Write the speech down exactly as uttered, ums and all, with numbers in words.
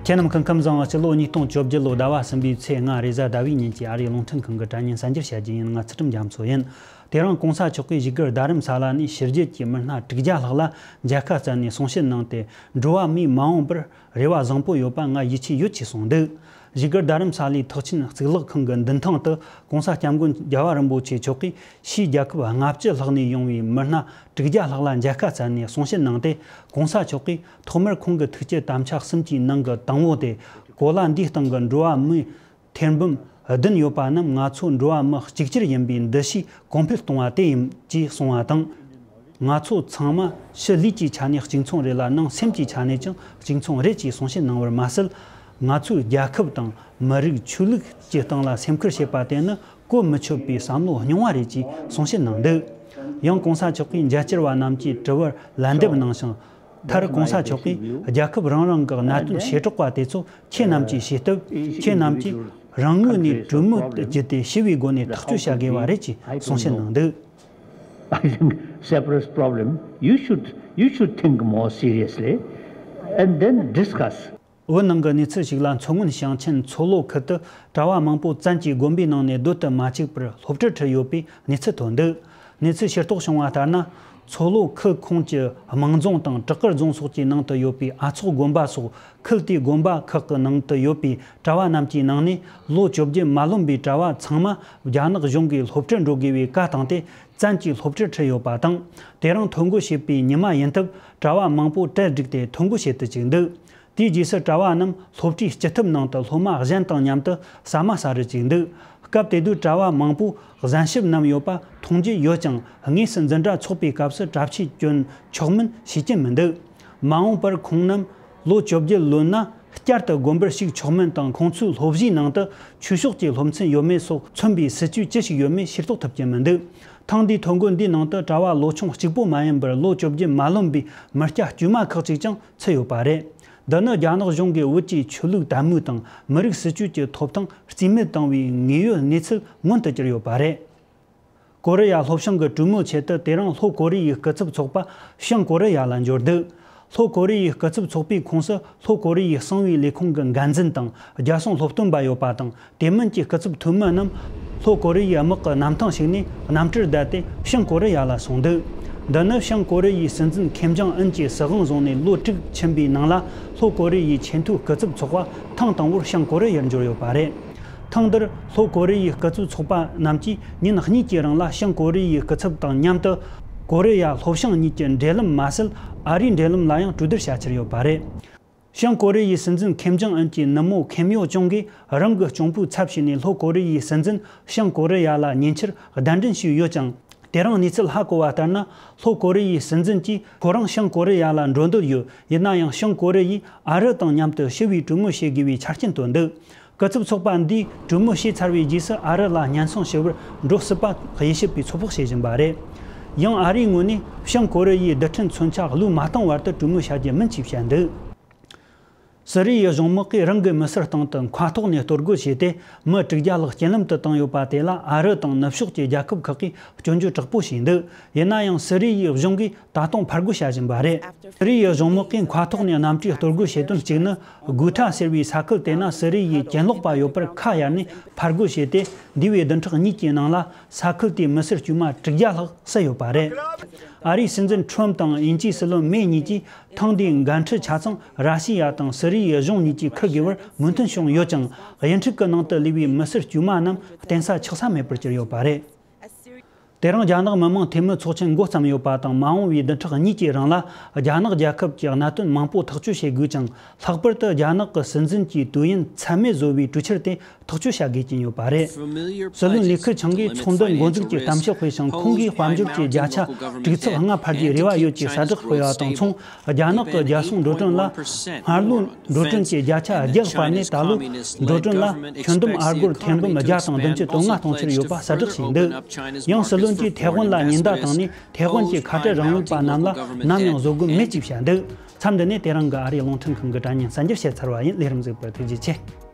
ཁྱེད་རྣམས་སྐུ་ཁམས་བཟང་། སྤྱི་ལོ་ཉིས་སྟོང་བཅོ་བརྒྱད་ལོའི་ཟླ་བ་གསུམ་པའི་ཚེས་ལྔ་རེས་གཟའ་ཟླ་བའི་ཉིན་གྱི་ཨ་རིའི་རླུང་འཕྲིན་ཁང་གི་དྲ་བརྙན་གསར་འགྱུར་བཤད་རྒྱུ་ཡིན། ང་ཚུལ་ཁྲིམས་རྒྱ་མཚོ་ཡིན། དེ་རིང་གོང་ས་མཆོག་གིས་བཞུགས་སྒར་རྡ་རམ་ས་ལ་ནས་ཕྱི་རྒྱལ་གྱི་མི་སྣ་དྲུག་བརྒྱ་ལྷག་ལ་མཇལ་ཁ་བསྩལ་ནས་གསུང་བཤད་གནང་སྟེ། འགྲོ་བ་མིའི་མ་འོངས་པར་རེ་བ་བཟང་པོ་ཡོད་པ་ང་ཡིད་ཆེས་ཡོད་ཅེས་གསུངས་འདུག། བཞུགས་སྒར་རྡ་རམ་ས་ལའི་ཐེག་ཆེན་གཙུག་ལག་ཁང་གི་མདུན་ཐང་དུ་གོང་ས་སྐྱབས་མགོན་རྒྱལ་བ་རིན་པོ་ཆེ་མཆོག་གིས་ཕྱིའི་རྒྱལ་ཁབ་ལྔ་བཅུ་ལྷག་ནས་ཡོང་བའི་མི་སྣ་དྲུག་བརྒྱ་ལྷག་ལ་མཇལ་ཁ་བསྩལ་ནས་གསུང་བཤད་གནང་སྟེ། གོང་ས་མཆོག་གིས་ཐོག་མར་ཁོང་གི་ཐུགས་བསྐྱེད་དམ་བཅའ་གསུམ་གྱི་ནང་གི་དང་པོ་དེ། གོ་ལ་འདིའི་སྟེང་གི་འགྲོ་བ་མིའི་ཐེར་འབུམ་བདུན་ཡོད་པ་རྣམས་ང་ཚོ་འགྲོ་བ་མི་གཅིག་གྱུར་ཡིན་པའི་འདུ་ཤེས་གོང་འཕེལ་གཏོང་བ་དེ་ཡིན་ཅེས་གསུངས་པ་དང་། ང་ཚོ་ཚང་མ་ཕྱི་ལུས་ཀྱི་ཆ་ནས་གཅིག་མཚུངས་རེད་ལ། ནང་སེམས་ཀྱི་ཆ་ནས་ཀྱང་གཅིག་མཚུངས་རེད་ཅེས་གསུང་བཤད་གནང་བར་མ་ཟད། ང་ཚོའི་རྒྱལ་ཁབ་དང་མི་རིགས་ཆོས་ལུགས་ཀྱི་སྟེང་ལ་སེམས་ཁུར་བྱེད་པ་དེ་ནི་གོ་མི་ཆོད་པའི་བསམ་བློ་རྙིང་བ་རེད་ཅེས་གསུང་བཤད་གནང་འདུག། ཡང་གོང་ས་མཆོག་གིས་མཇལ་བཅར་བ་རྣམས་ཀྱིས་དྲི་བར་ལན་འདེབས་གནང་ཞིང་། མཐར་གོང་ས་མཆོག་གིས་རྒྱལ་ཁབ་རང་རང་གི་གནད་དོན་བྱེ་བྲག་པ་དེ་ཚོ་ཁྱེད་རྣམས་ཀྱིས་ཤེས་སྟབས། ཁྱེད་རྣམས་ཀྱིས་རང་ངོས་ནས་གྲོས་མོལ་བརྒྱུད་དེ་ཞི་བའི་སྒོ་ནས་ཐག་གཅོད་བྱ་དགོས་པ་རེད་ཅེས་གསུང་བཤད་གནང་འདུག། I think separate problem. You should you should think more seriously and then discuss. བོད་ནང་གི་གནས་ཚུལ་ཞིག་ལ་མཚོ་སྔོན་ཞིང་ཆེན་མཚོ་ལྷོ་ཁུལ་དུ་གྲྭ་བ་མང་པོ་བཙན་གྱིས་དགོན་པའི་ནང་ནས་སྡོད་དུ་མ་བཅུག་པར་སློབ་གྲྭར་ཁྲིད་ཡོད་པའི་གནས་ཚུལ་ཐོན་འདུག། གནས་ཚུལ་ཤེས་རྟོགས་བྱུང་བ་ལྟར་ན། མཚོ་ལྷོ་ཁུལ་ཁོངས་ཀྱི་དམངས་རྫོང་དང་བྲག་དཀར་རྫོང་སོགས་ཀྱི་ནང་དུ་ཡོད་པའི་ཨ་ཚོགས་དགོན་པ་སོགས། ཁུལ་དེའི་དགོན་པ་ཁག་གི་ནང་དུ་ཡོད་པའི་གྲྭ་བ་རྣམས་ཀྱི་ནང་ནས་ལོ་བཅོ་བརྒྱད་མ་ལོན་པའི་གྲྭ་བ་ཚང་མ་རྒྱ་ནག་གཞུང་གིས་སློབ་གྲྭར་འགྲོ་དགོས་པའི་བཀའ་བཏང་སྟེ། བཙན་གྱིས་སློབ་གྲྭར་ཁྲིད་ཡོད་པ་དང་། དེ་རིང་ཐོ་འགོད་བྱས་པའི་ཉི་མ་ཡིན་སྟབས། གྲྭ་བ་མང་པོ་གྲལ་བསྒྲིགས་ཏེ་ཐོ་འགོད་བྱེད་དུ་བཅུག་འདུག། དེའི་རྗེས་སུ་གྲྭ་བ་རྣམས་སློབ་གྲྭའི་སྤྱི་ཐབ་ནང་དུ་སློབ་མ་གཞན་དང་མཉམ་དུ་ཟ་མ་ཟ་རུ་བཅུག་འདུག། སྐབས་དེ་དུས་གྲྭ་བ་མང་པོས་གཟན་ཤུབས་བསྣམས་ཡོད་པ་མཐོང་རྒྱུ་ཡོད་ཀྱང་། དངོས་སུ་འཛིན་གྲྭ་འཚོགས་པའི་སྐབས་སུ་གྲྭ་ཆས་གྱོན་ཆོག་མིན་ཤེས་ཀྱི་མི་འདུག། མ་འོངས་པར་ཁོང་རྣམས་ལོ་བཅོ་བརྒྱད་ལོན་ན་བསྐྱར་དུ་དགོན་པར་ཞུགས་ཆོག་མིན་དང་། ཁོང་ཚོའི་སློབ་གཞིའི་ནང་དུ་ཆོས་ཕྱོགས་ཀྱི་སློབ་ཚན་ཡོད་མེད་སོགས་མཚོན་པའི་སྲིད་ཇུས་ཅི་ཞིག་ཡོད་མེད་ཤེས་རྟོགས་ཐུབ་ཀྱི་མི་འདུག། ཐེངས་འདིའི་ཐོ་འགོད་འདིའི་ནང་དུ་གྲྭ་བ་ལོ་ཆུང་གཅིག་པོ་མ་ཡིན་པར་ལོ་བཅོ་བརྒྱད་མ་ལོན་པའི་མི་སྐྱ་དཀྱུས་མ་ཁག་ཅིག་ཀྱང་ཚུད་ཡོད་པ་རེད། འདི་ནི་རྒྱ་ནག་གཞུང་གིས་བོད་ཀྱི་ཆོས་ལུགས་དད་མོས་དང་མི་རིགས་སྲིད་ཇུས་ཀྱི་ཐོབ་ཐང་རྩིས་མེད་བཏང་བའི་དངོས་ཡོད་གནས་ཚུལ་མངོན་དུ་གྱུར་ཡོད་པ་རེད། ཀོ་རི་ཡ་ལྷོ་བྱང་གི་གྲོས་མོལ་ཆེད་དུ་དེ་རིང་ལྷོ་ཀོ་རི་ཡའི་སྐུ་ཚབ་ཚོགས་པ་བྱང་ཀོ་རི་ཡ་ལ་འབྱོར་འདུག། ལྷོ་ཀོ་རི་ཡའི་སྐུ་ཚབ་ཚོགས་པའི་ཁོངས་སུ་ལྷོ་ཀོ་རི་ཡའི་གསང་བའི་ལས་ཁུངས་ཀྱི་འགན་འཛིན་དང་རྒྱལ་སྲུང་སློབ་སྟོན་པ་ཡོད་པ་དང་། དེ་མིན་གྱི་སྐུ་ཚབ་འཐུས་མི་རྣམས་ལྷོ་ཀོ་རི་ཡའི་དམག་གི་གནམ་ཐང་ཞིག་ནས་གནམ་གྲུར་བསྡད་དེ་བྱང་ཀོ་རི་ཡ་ལ་སོང་འདུག། འདི་ནི་བྱང་ཀོ་རི་ཡའི་སྲིད་འཛིན་ཁེམ་ཇོང་ཨུན་གྱིས་སྲིད་དབང་བཟུང་ནས་ལོ་དྲུག་ཕྱིན་པའི་ནང་ལ། ལྷོ་ཀོ་རི་ཡའི་ཆེས་མཐོའི་སྐུ་ཚབ་ཚོགས་པ་ཐེངས་དང་པོར་བྱང་ཀོ་རི་ཡར་འབྱོར་ཡོད་པ་རེད། ཐེངས་འདིར་ལྷོ་ཀོ་རི་ཡའི་སྐུ་ཚབ་ཚོགས་པ་རྣམས་ཀྱིས་ཉིན་གཉིས་ཀྱི་རིང་ལ་བྱང་ཀོ་རི་ཡའི་སྐུ་ཚབ་དང་མཉམ་དུ། ཀོ་རི་ཡ་ལྷོ་བྱང་གཉིས་ཀྱི་འབྲེལ་ལམ་མ་ཟད། ཨ་རིའི་འབྲེལ་ལམ་ལ་ཡང་གྲོས་བསྡུར་བྱ་འཆར་ཡོད་པ་རེད། བྱང་ཀོ་རི་ཡའི་སྲིད་འཛིན་ཁེམ་ཇོང་ཨུན་གྱི་ནུ་མོ་ཁེམ་ཡོ་ཅུང་གིས་རང་གི་གཅུང་པོའི་ཚབ་བྱས་ནས་ལྷོ་ཀོ་རི་ཡའི་སྲིད་འཛིན་བྱང་ཀོ་རི་ཡ་ལ་ཉེ་ཆར་གདན་འདྲེན་ཞུས་ཡོད་ཀྱང་། དེ་རིང་གནས་ཚུལ་ཧ་གོ་བ་ལྟར་ན། ལྷོ་ཀོ་རི་ཡའི་སྲིད་འཛིན་གྱིས་ཁོ་རང་བྱང་ཀོ་རི་ཡ་ལ་འགྲོ་འདོད་ཡོད། ཡིན་ན་ཡང་། བྱང་ཀོ་རི་ཡས་ཨ་རི་དང་མཉམ་དུ་ཞི་བའི་གྲོས་མོལ་བྱེད་དགོས་པའི་ཆ་རྐྱེན་བཏོན་འདུག། སྐུ་ཚབ་ཚོགས་པ་འདིས་གྲོས་མོལ་བྱས་ཚར་བའི་རྗེས་སུ་ཨ་རི་ལ་སྙན་སེང་ཞུ་བར་འགྲོ་སྲིད་པ་དབྱེ་ཞིབ་པས་ཚོད་དཔག་བྱེད་བཞིན་པ་རེད། ཡང་ཨ་རིའི་ངོས་ནས་བྱང་ཀོ་རི་ཡའི་རྡུལ་ཕྲན་མཚོན་ཆ་བློས་མ་བཏང་བར་དུ་གྲོས་མོལ་བྱ་རྒྱུ་མིན་ཞེས་བཤད་འདུག། སི་རི་ཡའི་གཞུང་དམག་གིས་རང་གི་མི་སེར་སྟེང་དུ་མཁའ་ཐོག་ནས་གཏོར་རྒོལ་བྱས་ཏེ། མི་དྲུག་བརྒྱ་ལྷག་རྐྱེན་ལམ་དུ་བཏང་ཡོད་པ་དེ་ལ་ཨ་རི་དང་ནུབ་ཕྱོགས་ཀྱི་རྒྱལ་ཁབ་ཁག་གིས་སྐྱོན་བརྗོད་དྲག་པོ་བྱས་འདུག། ཡིན་ན་ཡང་། སི་རི་ཡའི་གཞུང་གིས་ད་དུང་ཕར་རྒོལ་བྱ་བཞིན་པ་རེད། སི་རི་ཡའི་གཞུང་དམག་གིས་མཁའ་ཐོག་ནས་གནམ་གྲུའི་གཏོར་རྒོལ་བྱེད་དོན་གཅིག་ནི། གུ་ཐ་ཟེར་བའི་ས་ཁུལ་དེ་ན་སི་རི་ཡའི་གྱེན་ལོག་པ་ཡོད་པར་ཁ་གཡར་ནས་ཕར་རྒོལ་བྱས་ཏེ། འདས་པའི་བདུན་ཕྲག་གཉིས་ཀྱི་ནང་ལ་ས་ཁུལ་དེའི་མི་སེར་དཀྱུས་མ་དྲུག་བརྒྱ་ལྷག་བསད་ཡོད་པ་རེད། ཨ་རིའི་སྲིད་འཛིན་ཁྲོམ་དང་དབྱིན་ཇིའི་སྲིད་བློན་མེ་གཉིས་ཀྱིས་ཐེངས་འདིའི་འགན་འཁྲི་ཆ་ཚང་ར་ཤི་ཡ་དང་སི་རི་ཡའི་གཞུང་གཉིས་ཀྱིས་འཁུར་དགོས་པར་མོས་མཐུན་བྱུང་ཡོད་ཀྱང་། དབྱེ་འཕྲུག་གི་ནང་དུ་ལུས་པའི་མི་སེར་དཀྱུས་མ་རྣམས་བརྟེན་ས་ཆགས་ས་མེད་པར་གྱུར་ཡོད་པ་རེད། དེ་རིང་རྒྱ་ནག་མི་དམངས་འཐུས་མི་ཚོགས་ཆེན་འགོ་བརྩམས་ཡོད་པ་དང་། མ་འོངས་པའི་བདུན་ཕྲག་གཉིས་ཀྱི་རིང་ལ་རྒྱ་ནག་རྒྱལ་ཁབ་ཀྱི་གནད་དོན་མང་པོ་ཐག་གཅོད་བྱེད་དགོས་ཀྱང་། ལྷག་པར་དུ་རྒྱ་ནག་གི་སྲིད་འཛིན་གྱི་དུས་ཡུན་ཚད་མེད་བཟོ་བའི་གྲོས་འཆར་དེ་ཐག་གཅོད་བྱ་དགོས་ཀྱིན་ཡོད་པ་རེད། སྲིད་བློན་ལི་ཁི་ཆང་གིས་ཚོགས་འདུ་འགོ་འཛུགས་ཀྱི་གཏམ་བཤད་སྤེལ་ཞིང་། ཁོང་གིས་དཔལ་འབྱོར་གྱི་བརྒྱ་ཆ་དྲུག་ཚེག་ལྔ་འཕར་རྒྱུའི་རེ་བ་ཡོད་ཅེས་གསལ་བསྒྲགས་སྤེལ་བ་དང་མཚུངས། རྒྱ་ནག་གི་རྒྱལ་སྲུང་འགྲོ་གྲོན་ལ། སྔར་ལོའི་འགྲོ་གྲོན་གྱི་བརྒྱ་ཆ་བརྒྱད་སྤར་ནས། ད་ལོའི་འགྲོ་གྲོན་ལ་ཁྱོན་བསྡོམས་ཨ་སྒོར་ཐེར་འབུམ་བརྒྱ་དང་བདུན་ཅུ་དོན་ལྔ་གཏོང་ཕྱིར་ཡོད་པ་གསལ་བསྒྲགས་བྱས་འདུག། ཡང་། སྲིད་བློན་གྱིས་ཐའེ་ཝན་ལ་ཉེན་བརྡ་བཏང་ནས། ཐའེ་ཝན་གྱི་ཁ་བྲལ་རིང་ལུགས་པ་རྣམས་ལ་ནམ་ཡང་བཟོད་སྒོམ་མེད་ཅེས་བཤད་འདུག། མཚམས་འདི་ནས་དེ་རིང་གི་ཨ་རིའི་རླུང་འཕྲིན་ཁང་གི་དྲ་བརྙན་གསར་འགྱུར་བཤད་ཚར་བ་ཡིན། ལས་རིམ་གཟིགས་པར་ཐུགས་རྗེ་ཆེ།